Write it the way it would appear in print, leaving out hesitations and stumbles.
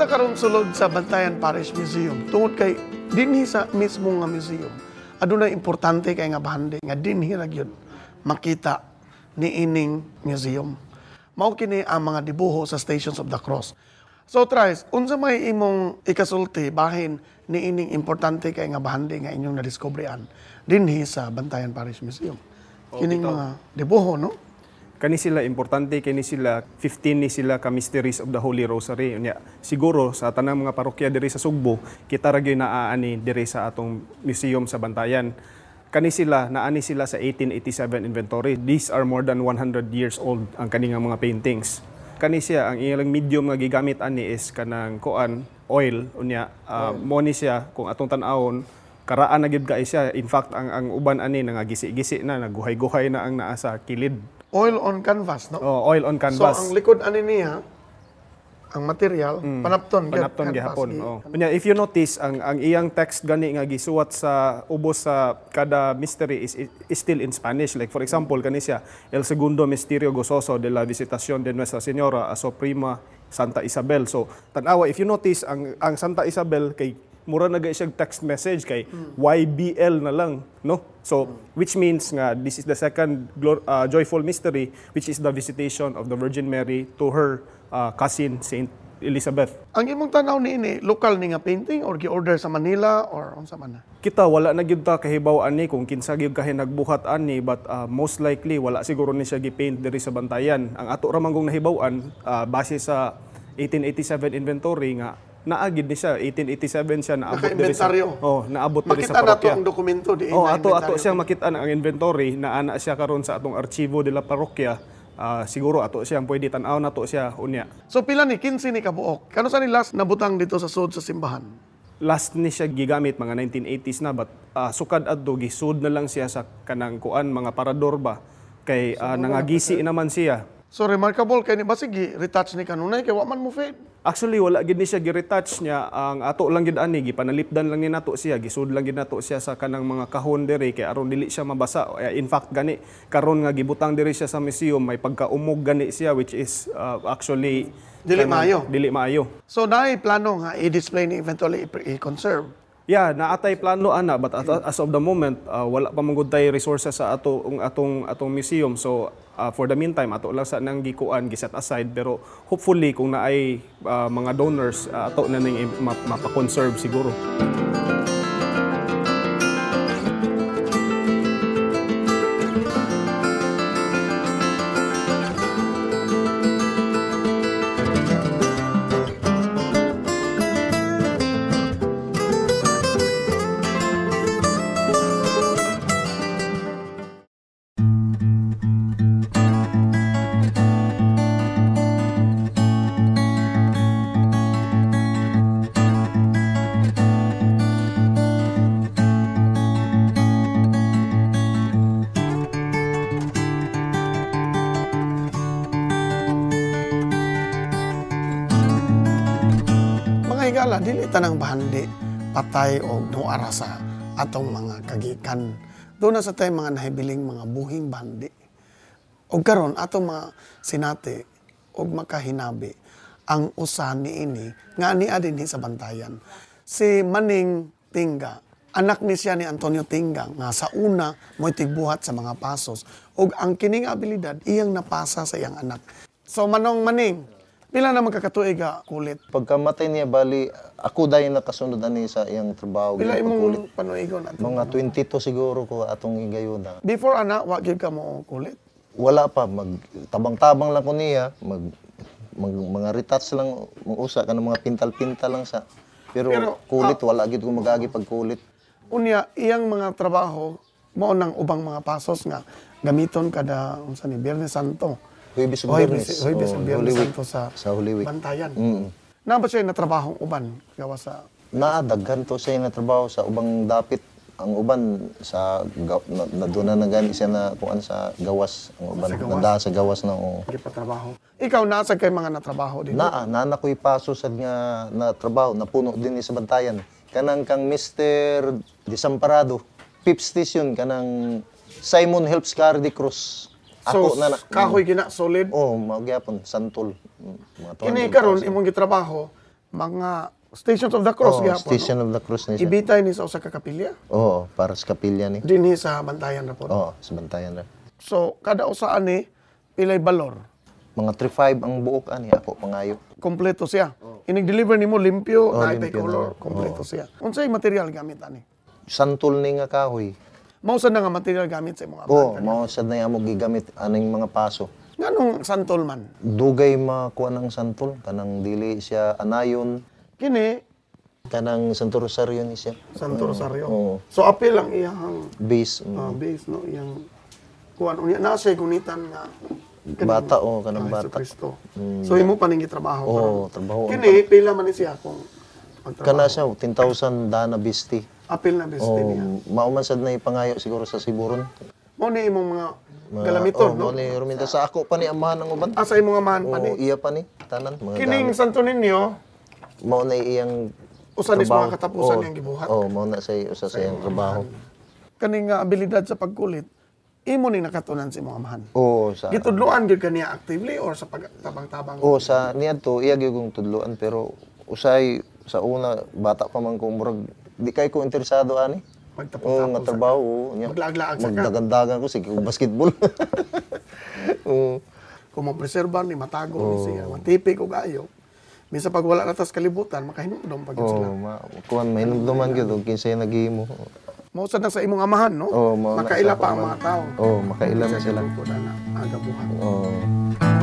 Ta karon sulod sa Bantayan Parish Museum tungod kay dinhi sa mismo nga museum adunay importante kay nga bahandi nga dinhi ra gyud makita niining museum. Mao kini ang mga dibuho sa Stations of the Cross. So Trice, unsa may imong ikasulti bahin niining importante kay nga bahandi nga inyong nadiskobrean dinhi sa Bantayan Parish Museum? Kining mga dibuho, no? Kani sila importante kini sila, 15 ni sila ka Mysteries of the Holy Rosary. Unya siguro sa tanang mga parokya diri sa Sugbo, kita ra gyud naa ani diri sa atong museum sa Bantayan. Kani sila naani sila sa 1887 inventory. These are more than 100 years old ang kani nga mga paintings. Kani siya, ang iyang medium nga gigamit ani is kanang kuan, oil. Unya mo ni siya, kung atong tan-awon, karaan na gyud kay siya. In fact, ang uban ani nangagisi-gisi na, naguhay-guhay na ang naa sa kilid. Oil on canvas, no? Oh, oil on canvas. So ang likod ani niya, ang material, panapton gyud, Panapton canvas. Gihapon. Oh. Unya, if you notice, ang iyang text gani nga gisuwat sa ubos sa kada mystery is still in Spanish. Like for example, kani siya, El segundo misterio gozoso de la visitación de Nuestra Señora a su prima Santa Isabel. So tan-awa, if you notice, ang Santa Isabel kay mura na gay siya text message kay YBL na lang, no? So which means nga this is the second joyful mystery, which is the visitation of the Virgin Mary to her cousin Saint Elizabeth. Ang imong tanaw niini, lokal ni nga painting or gi-order sa Manila or unsa man na? Kita wala na gyud ta kahibaw ani kung kinsa gyud kahi nagbuhat ani, but most likely wala siguro ni siya gi-paint diri sa Bantayan. Ang ato ra man gong nahibaw-an, base sa 1887 inventory nga naa gid ni siya 1887 siya naabot diri sa Naka-inventaryo. Oh, naabot diri sa Makita na to parokya. ang dokumento di Oh, na ato ato inventaryo. siyang makita ang inventory na ana siya karon sa atong archivo de la parokya. Siguro ato siyang pwede tan-aw na to siya unya. So pila ni 15 ni kabuok? Kano sa ni last nabutang dito sa sud sa simbahan? Last ni siya gigamit mga 1980s na, but sukad adto gisud na lang siya sa kanang kuan, mga parador ba, kay nangagisi naman siya. So remarkable kay ni basig retouch ni kanunay kay wa man mo fade. Actually wala gid ni siya gi-retouch niya, ang ato lang gid ani gipanalipdan lang ni nato siya, gisud lang gid nato siya sa kanang mga kahon diri kay aron dili siya mabasa. In fact gani karon nga gibutang diri siya sa museum, may pagkaumog gani siya, which is actually dili kanang maayo. Dili maayo. So naay plano nga i-display ni eventually i-conserve. Yeah, naatay plano ana, but as of the moment wala pa man gud tay resources sa ato atong atong museum. So for the meantime ato lang sa nang gikuan, giset aside, pero hopefully kung naay mga donors, ato na ning mapa-conserve siguro. Mga higala, dili tanang bahandi patay o nuara sa atong mga kagikan. Doon na sa tayo mga nahibiling mga buhing bahandi. Og karon atong mga sinati og makahinabi ang usa niini nga ania dinhi sa Bantayan. Si Maning Tinga, anak ni siya ni Antonio Tinga nga sa una mo'y tigbuhat sa mga pasos og ang kining abilidad iyang napasa sa iyang anak. So Manong Maning, pila na magkakatuig ka kulit? Pagkamatay niya, bali, ako dahil nakasunod ani sa iyang trabaho. Pila pagkulit. imong panuigon ato? Mga 22 siguro ko atong higayuna. Before ana, wa gyud ka mo kulit? Wala pa, tabang-tabang lang ko niya, mga retouch lang, mag-usa ka ng mga pintal-pintal lang sa. Pero, Pero, kulit, wala gyud ko mag-agi pagkulit. Unya, iyang mga trabaho, mao nang ubang mga pasos nga gamiton kada unsa ni Biyernes Santo. Huwebes ug Huwebes, Biyernes. Huwebes ug Oh, Biyernes Holy Week. Santo sa, Sa Holy Week. Bantayan. Naa ba siya natrabahong uban gawa sa Naa, daghan to siya natrabaho sa ubang dapit. Ang uban sa na na gani siya na kuan sa gawas, ang uban Sa gawas. nada sa gawas na, oo. Gipatrabaho? Ikaw nasa kay mga natrabaho din? Naa, nana ko'y paso sad nga na trabaho, napuno din ni sa Bantayan. Kanang kang Mr. Desamparado, Pip Station, kanang Simon Helps Carry the Cross. So, Ako na na. kahoy gina solid. Oh, mao gyapon santol. Mga Kini 200,000. karon imong gitrabaho, Mga Stations of the Cross Oo, gihapon. Station no? of the Cross ni siya. Ibitay ni sa usa ka kapilya. Oo, para sa kapilya ni. Dinhi sa Bantayan ra pod. Oo, sa Bantayan ra. So kada usa ani pilay balor. Mga 3.5 ang buok ani ako pangayo. Kompleto siya. Inig-deliver nimo limpyo, Oo, naay pay limpyo na. color, kompleto siya. Unsay material gamit ani? Santol ni nga kahoy. Mao sad na nga material gamit sa imong amahan Oo, kaniya? mao sad na amo gigamit aning mga paso. Nganong santol man? Dugay makuha ng santol, kanang dili siya anayon, Kini kanang Santo Rosario ni siya. Santo Rosario. Oo. So apil ang iyang Base, base, no, iyang kuan unya na siya gunitan nga kaning, Bata, oo, kanang bata. Kristo. So imo pa ning gitrabaho Oo, karon. trabaho ang Kini pila man ni siya kung magtrabaho? Kana siya 10,000 dana bisti. Apil na beste Oh, niya. mao man sad na ipangayo siguro sa Siburon. Mao ni imong mga galamiton, Oh, no? mao ni ruminta sa ako pa ni amahan ang uban. Ah, sa imong amahan pa ni. Oo, iya pa ni tanan mga Kining gamit. Santo Niño, Mao na iyang usa ni sa trabaho. mga katapusan Oo, niyang gibuhat. Oo, mao na sa usa sa iyang trabaho. Kaning nga abilidad sa pagkulit, imo ning nakatunan sa imong amahan. Oo, sa Gitudloan gyud kaniya actively or sa pagtabang-tabang? Oo, sa niadto iya gyud kong tudloan, pero usay sa una bata pa man ko, murag di kay ko interesado ani. Magtapon-tapon Oo, nga sa trabaho, oo, nya. Maglaag-laag sa ka. Magdagandagan ko, sige, kog basketball. Oo. Kung mapreserba ni matago ni siya, matipik og ayo. Minsan pag wala na tas kalibutan, makahinumdom pag yun sila. Oo, ma kuan mahinumduman gyud og kinsay naghimo. Mao sad na sa imong amahan, no? Oo, mao na Makaila sa pa ang akong mga tao. Oo, makaila na sila. Tukod ana, aga buhat. Oo.